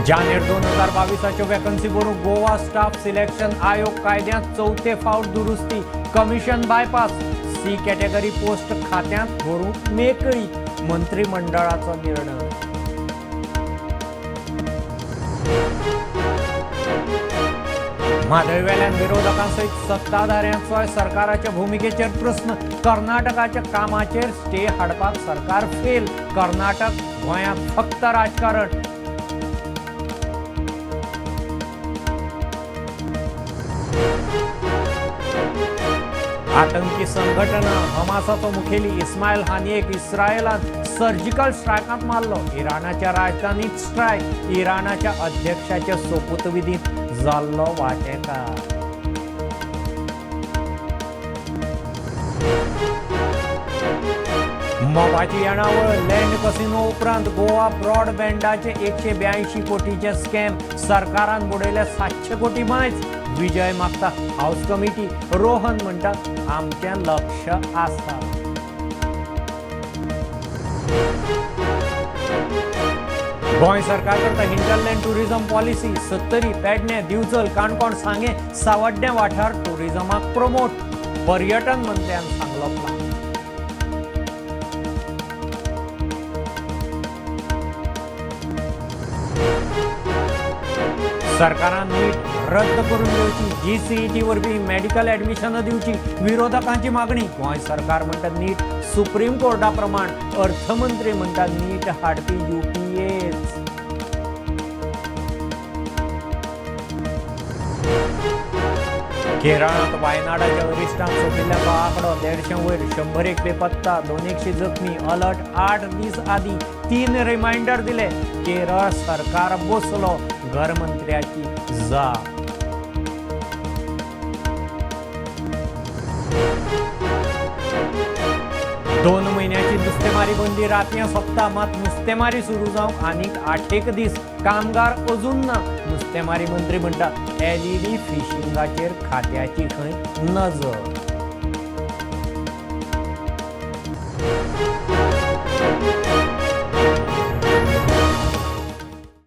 जानेर 2022 वॅकन्सी भरूंक Goa staff selection आयोग कायद्यांत चवथे फावट दुरुस्ती. Commission bypass. C category post खात्यांत भरूंक मेकळी. मंत्रिमंडळाचो निर्णय. म्हादयवेल्यान विरोधकांसयत सत्ताधाऱ्यांचोय सरकाराच्या भुमिकेचेर प्रस्न. कर्नाटकाच्या कामाचेर स्टे हाडपाक सरकार फेल. कर्नाटक गोंयांत फक्त राजकारण. आतंकी संघटना हमासाचो मुखेली इस्मायल हानियेक इस्रायलान सर्जिकल स्ट्रायकांत मारलो. इराणाच्या राजधानीत स्ट्रायक. इराणाच्या अध्यक्षाच्या सोपूतविधींत जाल्लो वांटेकार. मोबाची येणावळ लँड कसिनो उपरांत गोवा ब्रॉडबँडाचे 182 कोटीचे स्कॅम. सरकारान बुडयले 700 कोटी मायज. विजय मागता हावस कमिटी. रोहन म्हणटा आमचें लक्ष आसा. गोंय सरकार करता hinterland tourism policy. Sattari, Pedne, Divchal, Canacona, Sanguem, Sawarde वाठार टुरिझमाक प्रमोट. पर्यटन मंत्र्यान सांगलो प्लान. सरकारान नीट रद्द करून दिवची, जीसीईटी वरवीं मेडिकल ऍडमिशनां दिवची, विरोधकांची मागणी. गोंय सरकार म्हणटा नीट सुप्रीम कोर्टा प्रमाण. अर्थमंत्री म्हणटा नीट हाडपी युपीएच. केरळांत वायनाडाच्या अरिश्टांत सोंपिल्ल्याचो आंकडो 150 वयर. 101 बेपत्ता, 200 जखमी. अलर्ट 8 दीस आदीं 3 रिमायंडर दिले. केरळ सरकार बसलो, घरमंत्र्याची जाप. दोन म्हयन्याची नुस्तेमारी बंदी रातयां सोंपता, मात नुस्तेमारी सुरू जावंक आनीक 8 दीस. कामगार अजून ना. नुस्तेमारी मंत्री म्हणटा एलईडी फिशिंगाचेर खात्याची खंय नजर.